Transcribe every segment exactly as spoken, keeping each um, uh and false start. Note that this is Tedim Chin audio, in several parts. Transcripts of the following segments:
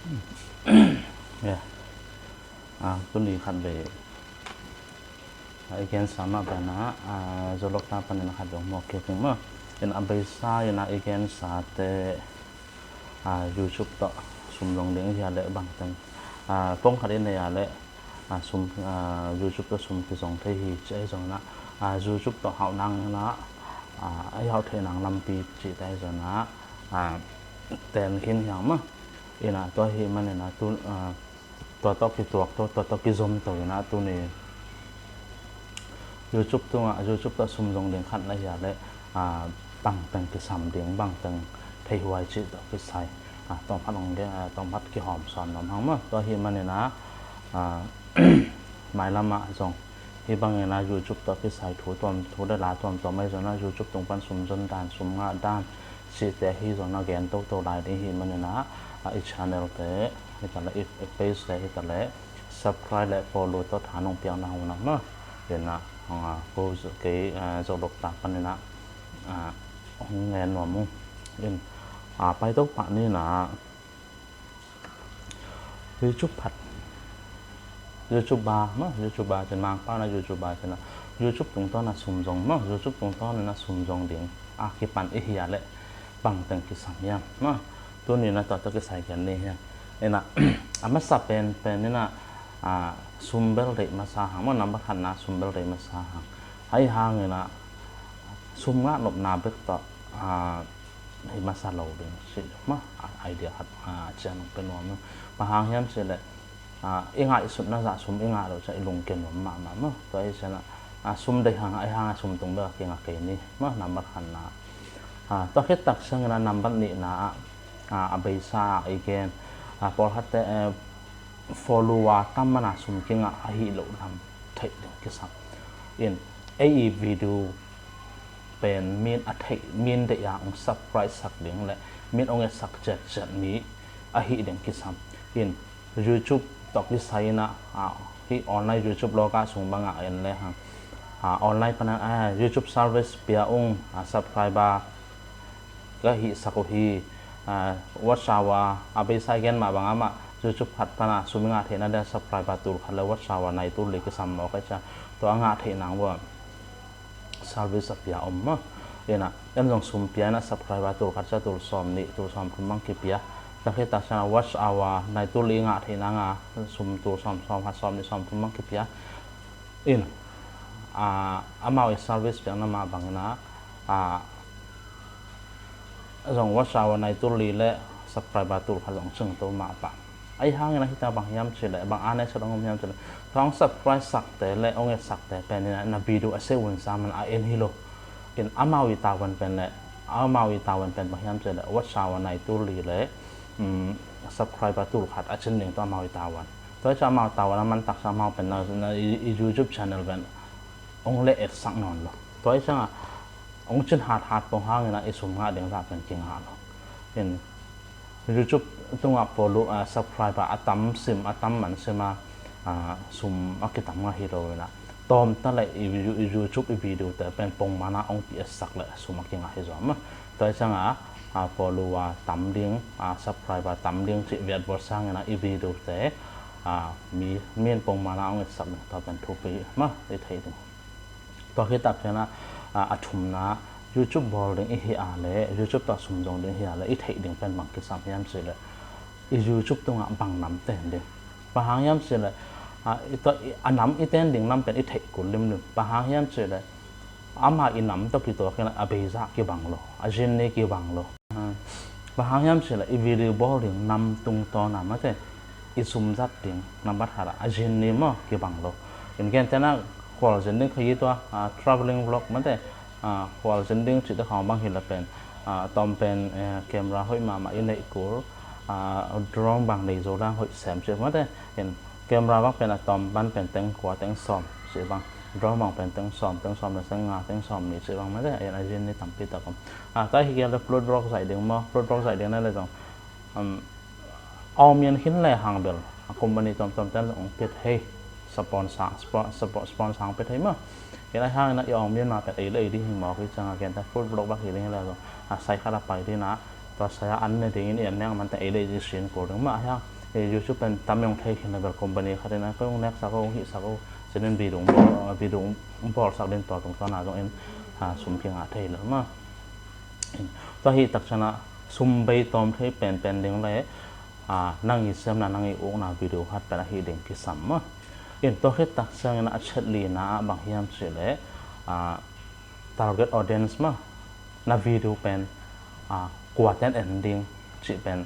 Yeah. Ah, tuni khat vei, ah, i gensa mah banah, ah, Zolokta panin khat vei hong muak kik ing maw. In a beisa in ah i gensate, ah, YouTube tawh sum zong ding hi a leh bangteng, ah, pawng khat i nei a leh, ah, sum, ah, YouTube tawh sum kizong thei hi ci ahi zong in ah, ah, YouTube tawh hauh nang in ah, ah, a hauh theih nang lampi cihte ahi zong in ah, ah, ten khin hiang maw. In ah tua ahih manin ah tu, ah, tua tawh kituak to, tua tawh kizom to in ah tuni YouTube tungah, YouTube tawh sum zong ding khat na hi a leh, ah, bangteng kisam ding, bangteng theihuai cih tawh kisai, ah, tawmkhat hong gen, ah, tawmkhat kihawm sawn nuam hang maw. Tua ahih manin ah, ah, mailam ah zong hih bangin ah YouTube tawh kisai thu tuam, thu le la tuamtuam ahi zong ah YouTube tung pan sum zon dan, sum ngah dan cihte ahi zong ah gen toto lai ding ahih manin ah, ah, i channel te hi ta leh, i, i page te hi ta leh, subscribe le follow tawh tha nong piak na hong na maw. In ah, ah, ko kei, ah, Zolokta panin ah, ah, hong ngen nuam ung. In, ah, pai to pah ni in ah, YouTube phat, YouTuber maw, YouTuber cin, Mangpau in ah YouTuber cin ah, YouTube tungtawn ah sum zong maw, YouTube tungtawn in ah sum zong ding a kipan i hi a leh bangteng kisam hiam maw. Tuni in ah tua tawh kisai gen ni hiam. In ah, a masa penpen in ah, ah, sum bel deih masa hang maw, nambat khatna sum bel deih masa hang. Ahi hangin ah sum ngah nopna bek tawh, ah, hi masa lo ding cih maw, ah, idea khat, ah, ciang hong pia nuam ing. Bang hang hiam cih leh, ah, i ngaihsutna zah sum i ngah loh ciang i lungkia nuam mahmah maw. Tua ahih ciangin ah, ah, sum deih hang, ahi hangin ah sum tung bek a kingah kei ni maw, nambat khatna. Ah, tua khit tak ciangin ah nambat nihna ah, ah, a beisa ah i gen, ah, pawlkhatte, eh, follower tam man a sum kingah ahih loh lam theih ding kisam. In, ei i video pen min a theih, min deih a hong subscribe sak ding le min hong etsak ciatciat mi ahih ding kisam. In, YouTube tawh kisai in ah, ah, hih online YouTube loka sung bangah en le hang, ah, online pan ah, ah, YouTube service pia ung, ah, subscriber ka hihsak uh hi, ah, watch hour a beisa i gen mah bang a mah YouTube khat pan a sum i ngah theihna ding a subscriber tul khat le watch hour nai tul li kisam mawk a, tua a ngah theih nang uh a service a pia om maw. In ah, en zong sum pia in ah subscriber tul khat ciang tul sawm nih, tul sawm thum bang kipia. Tua khit tak ciang watch hour nai tul li i ngah theih nang a sum tul sawm, sawm khat, sawm nih, sawm thum bang kipia. In, ah, amau i service piakna mah bangin ah, ah, zong watch hour nai tul li le subscriber tul khat zong cing to mah pah. Ahi hangin ah hih ta bang hiam cih leh, bang a neisa dong om hiam cih leh, tua hong subscribe sakte le hong etsakte pen in ah na video a se un sa man a en hi lo. In, amau i tavuan pen le, amau i tavuan pen bang hiam cih leh watch hour nai tul li le, um, subscriber tul khat a cin ding tawh amau i tavuan. Tua hi ciang amau tavuan a man tak ciang amau pen na, na i, i YouTube channel pen hong le etsak nawn lo. Tua hi ciang a hong cin hathat pong hangin ah i sum ngah ding zah pen kingah lo. In, YouTube tungah follow, ah, subscriber a tam sim, a tam man sim a, ah, sum a kitam ngah hi lo in ah, tawmta le i, i YouTube i video te pen pongman a hong pi etsak le sum a kingah hi zaw maw. Tua hi ciang a, ah, follower tam ding, ah, subscriber tam ding cih viatbuat sangin ah i video te, ah, mi, mi in pongman a hong etsak ding tua pen thupi maw i theih ding. Tua khit tak ciang a, ah, a thumna, YouTube bawl ding i hi a le, YouTube tawh sum zong ding i hi a le, i theih ding pen bang kisam hiam cih leh, i YouTube tungah bang nam ten ding. Bang hang hiam cih leh, ah, i tua, i, a nam i ten ding nam pen i theih kul limlim. Bang hang hiam cih leh, amah i nam tawh kituak in a beisa kibang lo, a zin ni kibang lo. Ah, bang hang hiam cih leh i video bawl ding nam tungtawn a mate, i sum zat ding nambat khat ah a zin ni maw kibang lo. In gentehna khualzin ding kha hi tua, ah, traveling vlog mate, ah, khualzin ding cihte khawng bang hi leh pen, ah, tawm pen, eh, camera hoih mahmah i neih kul, ah, drone bang nei zo lang hoih sem cih mate. In camera bang pen a tawm bang pen teng kua teng sawm cih bang, drone bang pen teng sawm, teng sawm le teng nga, teng sawm nih cih bang mate. In a zin ni tampi tak om. Ah, tua hi kei le food vlog zaih ding maw, food vlog zaih ding na le zong, um, a om in khin le hang bel a company tuamtuam ten zong hong pia thei, sponsor, spo-, spo-, sponsor hong pia thei maw. In ahi hangin ah i om in ma pen ei le ei ding hi mawk hi ciang a, gentehna food vlog bang hi ding hi le zong, a sai khat a pai ding a, tua sai a an ne dingin i an neng man ten ei le ei ding sin kul ding maw. Ahi hang Hei, YouTube pen tam hong thei khin a bel company khat in a kong neksak o, hong hihsak o, cinin video hong bawl, video hong bawlsak ding tua tungtawn a zong in, a, sum kingah thei lel mah. Tua hih takciang a sum bei tawm thei penpen ding le, a, nang i siamna, nang i ukna video khat pen a hih ding kisam mah. In tua khit takciang in a chet lina ah bang hiam cih leh, a, target audience mah, na video pen, a, kuaten en ding cih pen,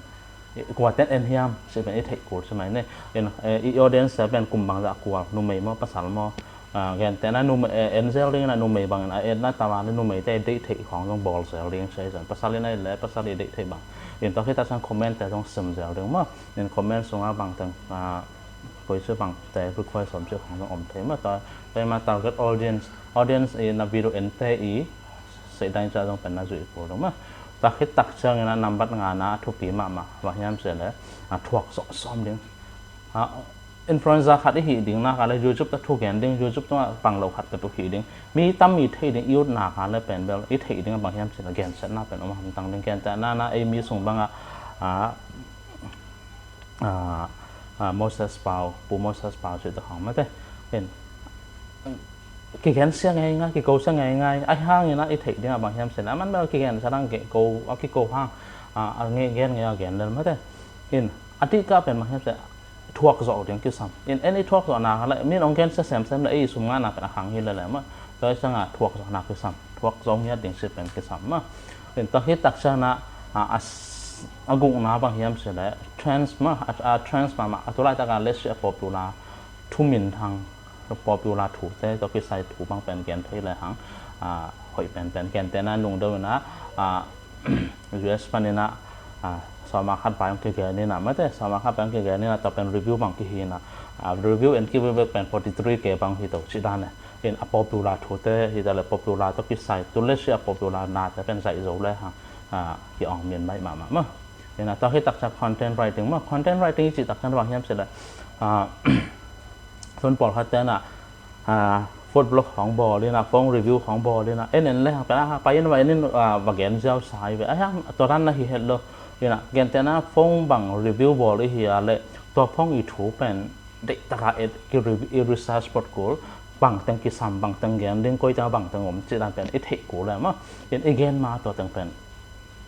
kuaten en hiam cih pen i theih kul ci mai ni. In, eh, i audience pen kum bangzah kual, numei maw, pasal maw, a, gentehna numei, eh, en zel ding in a numei bangin a enna tam a le numeite deih theih khawng zong bawl zel ding ci hi zong. Pasal in a en le pasal i deih theih bang. In tua khit takciang comment te zong sim zel ding maw. In comment sungah bangteng, a, koi ci bangte request om cih khawng zong om thei maw. Tua, tua i ma target audience, audience i na video ente i seih dang ciang zong pen na zuih kul ding mah. Tua khit takciang in a nambat ngana a thupi mahmah bang hiam cih leh, a, thuak zawh sawm ding. A, influencer khat i hih ding nak a le YouTube tawh thugen ding, YouTube tawh pang lo khat tawh thuhih ding. Mi tam i theih ding i ut nak a le pen bel i theih ding a bang hiam cih leh gensiatna pen om hamtang ding. Gentehna in a ei mi sung bang a, a, a, a, Moses Pau, Pu Moses Pau cih tawh khawng mate. In, kigensia ngeingai, kikosia ngeingai, ahi hangin a i theih ding a bang hiam cih leh a man bel kigensia dang ko, a kiko hang, a, a nge gen ngei a gen lel mate. In, a dih kah pen bang hiam cih leh thuak zawh ding kisam. In, en i thuak zawh nak a le min hong gensia semsem le ei sum ngana pen a khang hi lele mah. Tua i ciang a thuak zawh nak kisam, thuak zawh ngiat ding cih pen kisam mah. In, tua khit takciang a, a, a, a gukna bang hiam cih leh trends mah, a, a trends mahmah, a tulaitak a let's say a popular, thu minthang, popular thute tawh kisai thu bang pen gen thei le hang, a, hoih penpen. Gentehna nung deuh in a, a, U S panin a, a, sawma khat bai hong kigen in a mate, sawma khat bai hong kigen in a tua pen review bang kihi in a, a, review en kibek pen forty three K bang hi to cih dan e. In a popular thute hi ta le popular tawh kisai, tu le si a popular nate pen zaih zo le hang, a, ki-awng min baih mahmah mah. In a tua khit takciang content writing mah, content writing i cih takciang bang hiam cih leh, a, tun pawlkhat te in a, a, food blog khawng bawl in a, phone review khawng bawl in a, en en le hang pen a, pai in va en in, a, va gen ziau sa hi ve. A hiang, tua dan na hi het lo. In a, gentehna phone bang review bawl i hi a le, tua phone i thu pen deih taka et, ki re-, i research phot kul, bangteng kisam, bangteng gen ding, koite bangteng om cih dan pen i theih kul le mah. In i gen ma tua teng pen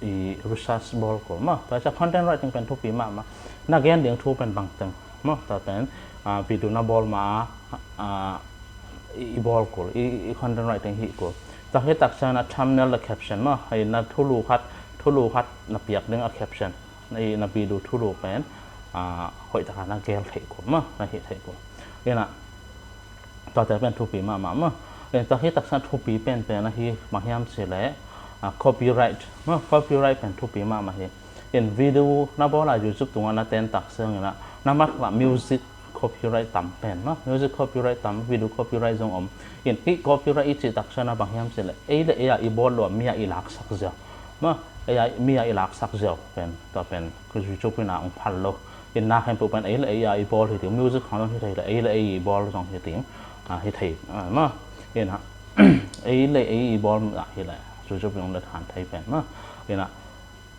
i research bawl kul mah. Tua ciang content writing pen thupi mahmah. Na gen ding thu pen bangteng mah. Tua pen, a, video na bawl ma, a, i, i bawl kul, i, i content writing hih kul. Tua khit takciang a thumbnail le caption mah. Hei na thulu khat, thulu khat na piak ding a caption. Na, i, na video thulu pen, a, hoih taka na gel theih kul mah, na hih theih kul. In a, tuate pen thupi mahmah mah. In tua khit takciang thupi penpen ahi bang hiam cih leh, a, copyright mah, copyright pen thupi mahmah hi. In video na bawl a YouTube tungah na ten takciang in a, na mat la music copyright tam pen mah, music copyright tam, video copyright zong om. In hih copyright i cih takciang a bang hiam cih leh, ei le ei a i bawl lo a mi a i laksak ziau mah, ei a mi a i laksak ziau pen, tua pen, ka YouTube in a hong phal lo. In na khempeuh pen ei le ei a i bawl hi ding, music khawng zong hi thei le, ei le ei i bawl zong hi ding, a, hi thei, a, mah. In a, ei le ei i bawl a hi le, YouTube in hong let han thei pen mah. In a,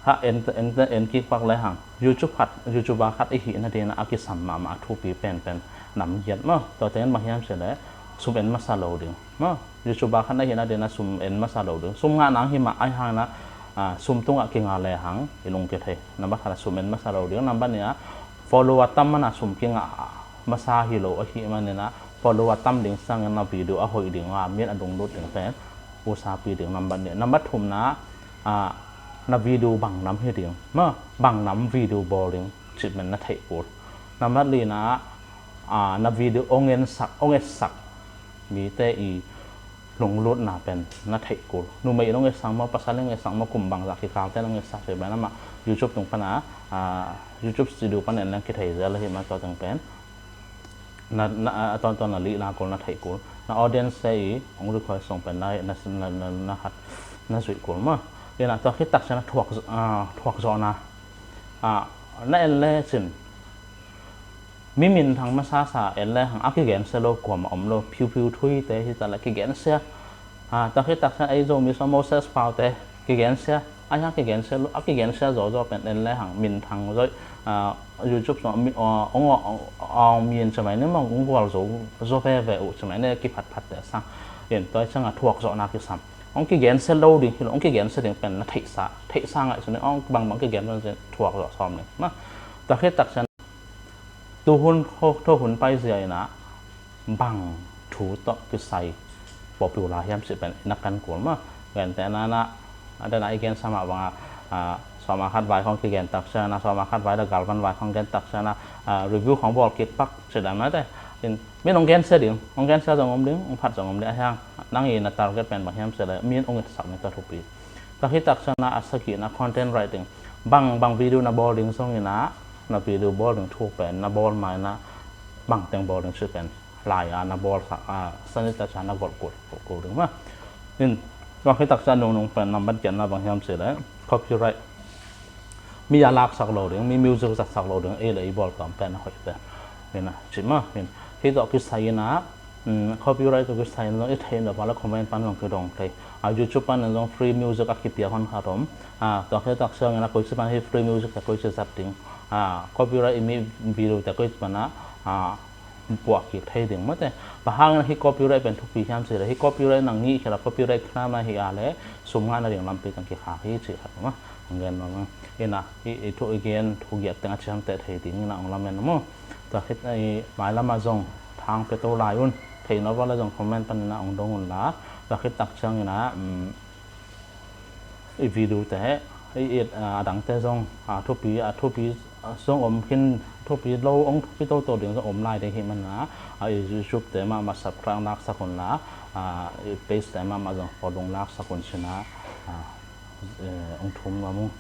ha, en, en, en kik pak le hang, YouTube khat, YouTuber khat i hih nading in a kisam mahmah a thupi penpen nam giat mah. Tua teng in bang hiam cih leh, sum en masa lo ding mah. YouTuber khat na hih nading in a sum en masa lo ding. Sum ngah nang hi mah, ahi hangin a, a, sum tungah kinga le hang i lungkia thei. Nambat khat a sum en masa lo ding. Nambat nih a follower tam man a sum kingah masa hi lo ahih manin a follower tam ding sangin a video a hoih ding a min a dunglut ding pen usapi ding. Nambat nih. Nambat thumna, a, na video bang nam hi ding mah, bang nam video bawl ding cih pen na theih kul. Nambat lina, a, na video hong ensak, hong etsak mite i lunglutna pen na theih kul. Numei in hong etsak maw, pasal in hong etsak maw, kum bangzah kikalte in hong etsak cih pen amah YouTube tung pan a, a, YouTube Studio pan en leng kithei zel ahi mah. Tua teng pen na, na, a, a tawntawn na lihna kul, na theih kul. Na audience te i hong request song pen na, na, na, na, na hat, na zuih kul mah. In a tua khit takciang a thuak, a, thuak zawhna, a, na en lecin mi minthang masasa en le hang a kigensia lo kuamah om lo, phiuphiu thuite hi ta le kigensia. A, tua khit takciang ei Zomi sung Moses Pau te kigensia. A hiang kigensia lo, a kigensia zawzaw pen en le hang minthang zaw, ah, YouTube sung ah mi, ah, ong, ong, ong min ci mai ni maw, ong gualzo zaw veve uh ci mai ni, kiphatphat te sang. In tua ciang a thuak zawhna kisam. Ong kigensia lo ding hi lo, ong kigensia ding pen na theihsa, theihsa ngaihsun ni, ong bangbang kigen pen thuak zawh sawm ni. Mah, tua khit tak ciang tuhun, tho hun paizia in ah bang thu tawh kisai popular hiam cih pen i na kan kul mah. Gentehna in ah, a dana i gensa mah bang a, ah, sawma khat vai khong kigen tak ciang a, sawma khat vai da galvan vai khong gen tak ciang a, ah, review khong bawl kik pak ci dan mah te. In min ong gensia ding, ong gensia zong om ding, ong phat zong om ding, a hiang nang i na target pen bang hiam cih le min ong itsak ni ta thupi. Tua khit tak ciang a, a sagihna content writing. Bang, bang video na bawl ding zong in ah, na video bawl ding thu pen na bawl ma in ah, bang teng bawl ding cih pen lai a na bawl sak, ah, sanita ciang na golh kul, golh kul ding mah. In tua khit tak ciang nungnung pen nambat giatna bang hiam cih le copyright. Mi a laksak lo ding, mi music zatsak lo ding, ei le ei bawl tuam pen a hoih pen. In ah ci mah, in hih tawh kisai in ah, um, copyright tawh kisai in zong i theih nop a le comment pan zong kidong thei. Ah, YouTube pan in zong free music a kipia hon khat om. Ah, tua khit tak ciang in ah koici pan hih free music te koici zat ding. Ah, copyright i mi video te koici pan a, ah, puah kik thei ding mah te. Bang hang in ah hih copyright pen thupi hiam cih le, hih copyright nang ngih khit a copyright claim na hi a le sum ngahna ding lampi teng kikhak hi cih khat mah. Ong gen mah mah. In ah i, i thu i gen thu giat teng a ciamteh thei ding in ah ong lamen maw. Tua khit a i mailam ah zong thang pia to lai un. Theih nop a le zong comment pan in ah ong dong un la. Tua khit tak ciang in ah, um, i video te, i, i, a dang te zong, a thupi, a thupi, a zong om khin, thupi lo, ong thupi toto ding zong om lai ding hi man a, a i YouTube te mahmah subscribe laksak un la, a i page te mahmah zong follow laksak un ci in ah, a, eh, ong thum nuam ung.